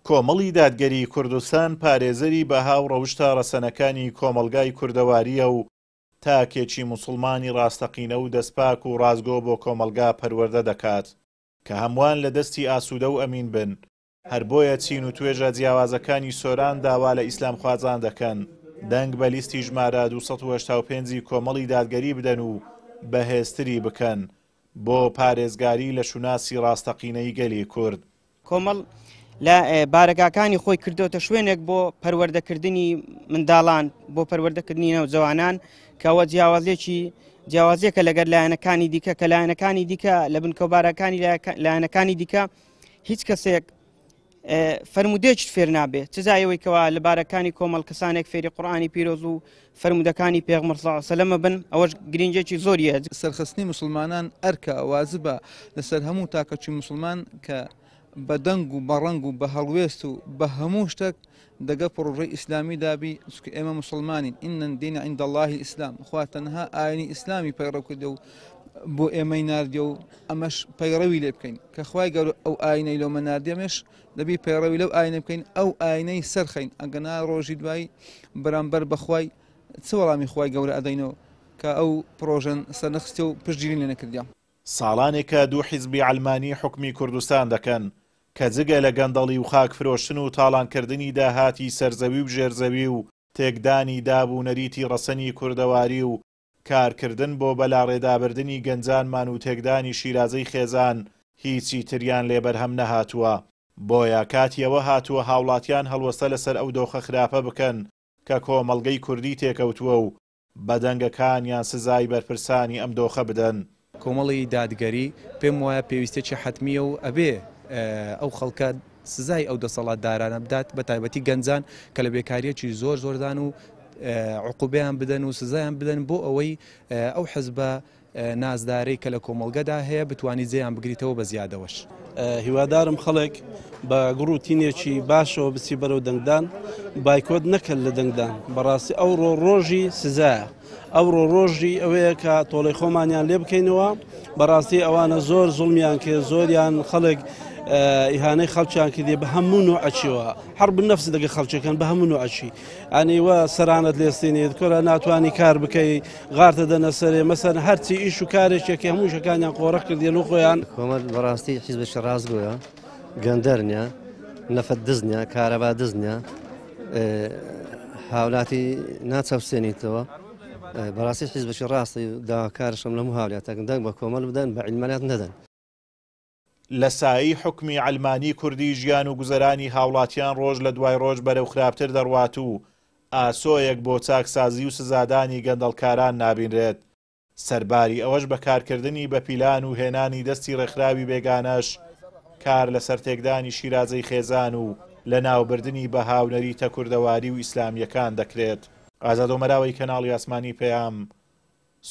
کۆمەڵی دادگەریی کوردستان پارێزەری بەها و ڕەوشتە ڕەسەنەکانی کۆمەڵگای کوردەوارییە و تاکێکی موسڵمانی ڕاستەقینە و دەستپاک و ڕاستگۆ بۆ کۆمەڵگا پەروەردە دەکات کە هەمووان لە دەستی ئاسوودە و ئەمین بن. هەر بۆیە چین و توێژە جیاوازەکانی سۆران داوا لە ئیسلامخوازان دەکەن دەنگ بە لیستی ژمارە 285 ی کۆمەڵی دادگەری بدەن و بەهێزتری بکەن بۆ پارێزگاری لە شوناسی ڕاستەقینەی گەلی کورد. کۆمەڵ لە بارەگاکانی خۆی کردۆتە شوێنێک بۆ پەروەردەکردنی منداڵان، بۆ پەروەردەکردنی نەوجەوانان، کەەوە جیاوازیەکی جیاوازیەکە لەگەر لایەنەکانی دیکە کە لایەنەکانی دیکە لە بنکەوبارەکانی لایەنەکانی دیکە هیچ کەسێک فەرمودێکیت فێر نابێت چ جایەوەی کەوا لە بارەکانی کۆمەڵ کەسانێک فێری قورآانی پیرۆز و فەرمودەکانی پێغمبەر صلی الله علیه وسلم بن ئەوەش گرنگێکی زۆریە. سەرخستنی موسڵمانان ئەرکە، واجبە، لەسەر هەموو تاکەکی موسڵمان کە بە دەنگ و بە ڕەنگ و بە هەڵوێست و بە هەموو شتەک دەگە پڕۆژەی ئیسلامی دابی، چونکە ئێمە موسڵمانین، ان الدین عند اللە الاسلام، خوا تەنها ئاینی ئیسلامی پەیڕەو کردیە و بۆ ئێمەی ناردیە و ئەمەش پەیڕەوی لێ بکەین، کە خوای گەورە ئەو ئاینەی لۆمە ناردیە ئێمەش دەبی پەیڕەوی لەو ئاینە بکەین، ئەو ئاینەی سەرخەین، ئەگەنا ڕۆژی دوایی بەرامبەر بە خوای چ وەڵامی خوای گەورە ئەدەینەوە کە ئەو پڕۆژەن سەرنەخستیە و پشتگیرین لێ نەکردیە. ساڵانێکە دوو حیزبی عەلمانی حوکمی کوردستان دەکەن، کە جگە لە گەندەڵی و خاک فرۆشتن و تاڵانکردنی داهاتی سەرزەوی و ژێرزەوی و تێکدانی داب و نەریتی ڕەسەنی کوردەواری و کارکردن بۆ بەلاڕێدابردنی گەنجانمان و تێکدانی شیرازەی خێزان هیچی تریان لێ بەرهەم نەهاتووە. بۆیە کاتی ئەوە هاتووە هاوڵاتیان هەڵوەستە لەسەر ئەو دۆخە خراپە بکەن کە کۆمەڵگەی کوردی تێکەوتووە و بە دەنگەکانیان سزای بەرپرسانی ئەم دۆخە بدەن. کۆمەڵی دادگەری پێم وایە پێویستیەکی حەتمییە و ئەبێ ئەو خەڵکە سزای ئەو دەسەڵاتدارانە بدات بە تایبەتی گەنجان کە لە بێکاریەکی زۆر زۆردان و عقوبەیان بدەن و سزایان بدەن بۆ ئەوەی ئەو حزبە نازدارەی کە لە کۆمەڵگەدا هەیە بتوانی جێیان بگریتەوە بە زیادەوەش. هیوادارم خەڵک بە گوڕ و تینێکی باشەوە بچی بەرەو دەنگدان، بایکۆت نەکەن لە دەنگدان، بەڕاستی ئەوڕۆ ڕۆژی سزایە، ئەوڕۆ ڕۆژی ئەوەیە کە تۆڵەی خۆمانیان لێ بکەینەوە، بەڕاستی ئەوانە زۆر زوڵمیان کرد، زۆریان خەڵک ئیهانەی خەڵکیان کردی بە هەموو نوعەکیەوە، حەرب نەفس لەگە خەڵکەکەن بە هەموو نوعەکی، ئەنی وە سەرانەت لێستێنێت کۆرە ناتوانانی کار بکەی غارتە دەنە سەرێ مەسەن هەرچی ئیش و کارێکێکی هەموو شەکانیان قۆڕخ کردێن و خۆیان. کۆمەل بەڕاستی حیزبێکی ڕاستگۆیە، گەندەر نیە، نەفت دز نیە، کارەبا دز نیە، هاولاتی ناچەوسێنیتەوە. بەڕاستی حیزبێکی ڕاستی داواکارشم لەموو هاولیاتەکەم دەنگ بە کۆمەل بدەن بە عیلمانیات نەدەن. لە سایەی حوکمی عەلمانی کوردی ژیان و گوزەرانی هاوڵاتیان ڕۆژ لە دوای ڕۆژ بەرەو خراپتر دەڕوات و ئاسۆیەک بۆ چاکسازی و سزادانی گەندەڵکاران نابینرێت. سەرباری ئەوەش بە کارکردنی بە پیلان و هێنانی دەستی ڕێکخراوی بێگانەش کار لەسەر تێکدانی شیرازەی خێزان و لەناوبردنی بەها و نەریتە کوردەواری و ئیسلامییەکان دەکرێت. ئازاد ئۆمەراوەی کەناڵی ئاسمانی پەیام،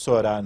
سۆران.